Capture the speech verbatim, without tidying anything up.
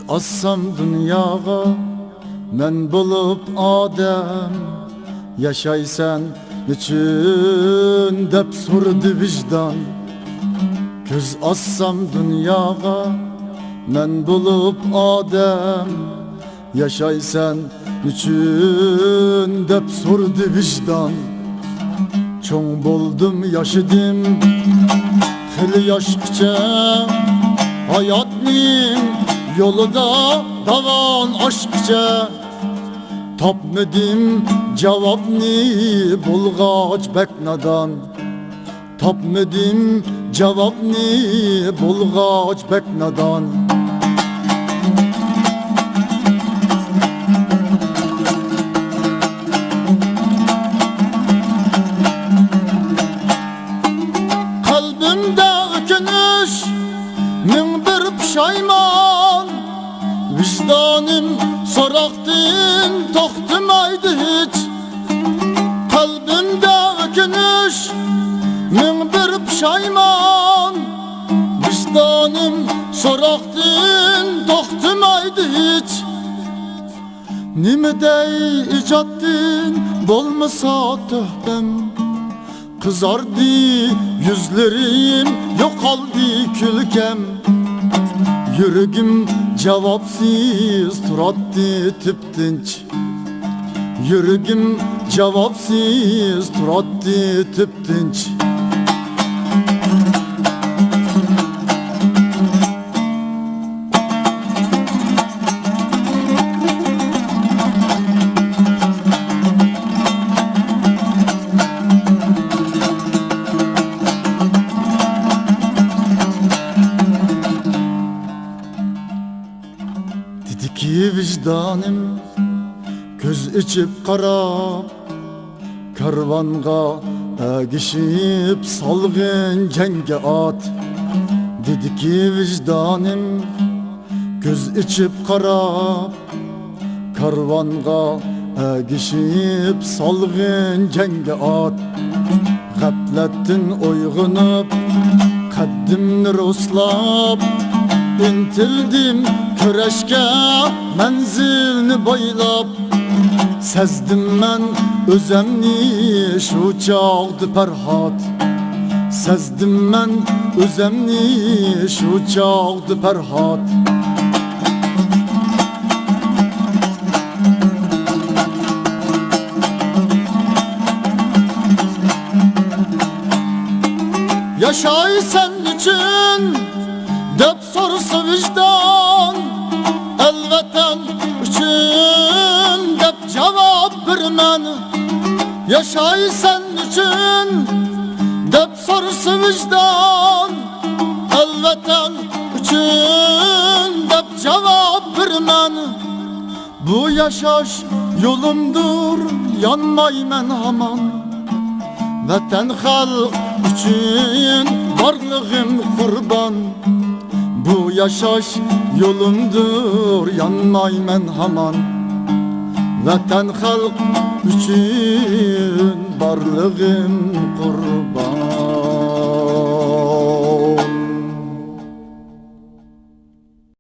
ئازسام دۇنياغا مەن بولۇپ ئادەم، ياشايسەن نېچۈن دەپ سورىدى ۋىجدان. كۆز ئازسام دۇنياغا مەن بولۇپ ئادەم، ياشايسەن نېچۈن دەپ سورىدى ۋىجدان. چوڭ بولدۇم، ياشىدىم خېلى ياشقىچە، ھاياتنىڭ يولىدا داۋان ئاشقىچە. تاپمىدىم جاۋابنى، بولغاچ بەك نادان. تاپمىدىم جاۋابنى، بولغاچ بەك نادان. قەلبىمدە ئۆكۈنۈش، مىڭ بىر پۇشايمان. ۋىجدانىم سوراقتىن توختىمايدۇ ھېچ. قەلبىمدە ئۆكۈنۈش، مىڭ بىر پۇشايمان. ۋىجدانىم سوراقتىن توختىمايدۇ ھېچ. نېمە دەي ئىجادتىن بولمىسا تۆھپەم؟ قىزاردى يۈزلىرىم، يوقالدى كۈلكەم. يۈرىكىم جاۋابسىز تۇراتتى تىپتىنچ. يۈرىكىم جاۋابسىز تۇراتتى تىپتىنچ. دېدىكى ۋىجدانىم، كۆز ئېچىپ قاراپ، كارۋانغا ئەگىشىپ سالغىن جەڭگە ئات. دېدىكى ۋىجدانىم، كۆز ئېچىپ قاراپ، كارۋانغا ئەگىشىپ سالغىن جەڭگە ئات. غەپلەتتىن ئويغىنىپ، قەددىمنى رۇسلاپ، ئىنتىلدىم كۈرەشكە مەنزىلنى بويلاپ. سەزدىم مەن ئۆزەمنى شۇ چاغدا پەرھات. سەزدىم مەن ئۆزەمنى شۇ چاغدا پەرھات. ياشايسەن نېچۈن دەپ سورىسا ۋىجدان، ئەل ۋەتەن ئۈچۈن دەپ جاۋاب بېرىمەن. ياشايسەن نېچۈن دەپ سورىسا ۋىجدان، ئەل ۋەتەن ئۈچۈن دەپ جاۋاب بېرىمەن. بۇ ياشاش يولۇمدۇر، يانمايمەن ھامان. ۋەتەن، خەلق ئۈچۈن بارلىقىم قۇربان. بۇ ياشاش يولۇمدۇر، يانمايمەن ھامان. ۋەتەن، خەلق ئۈچۈن بارلىقىم قۇربان.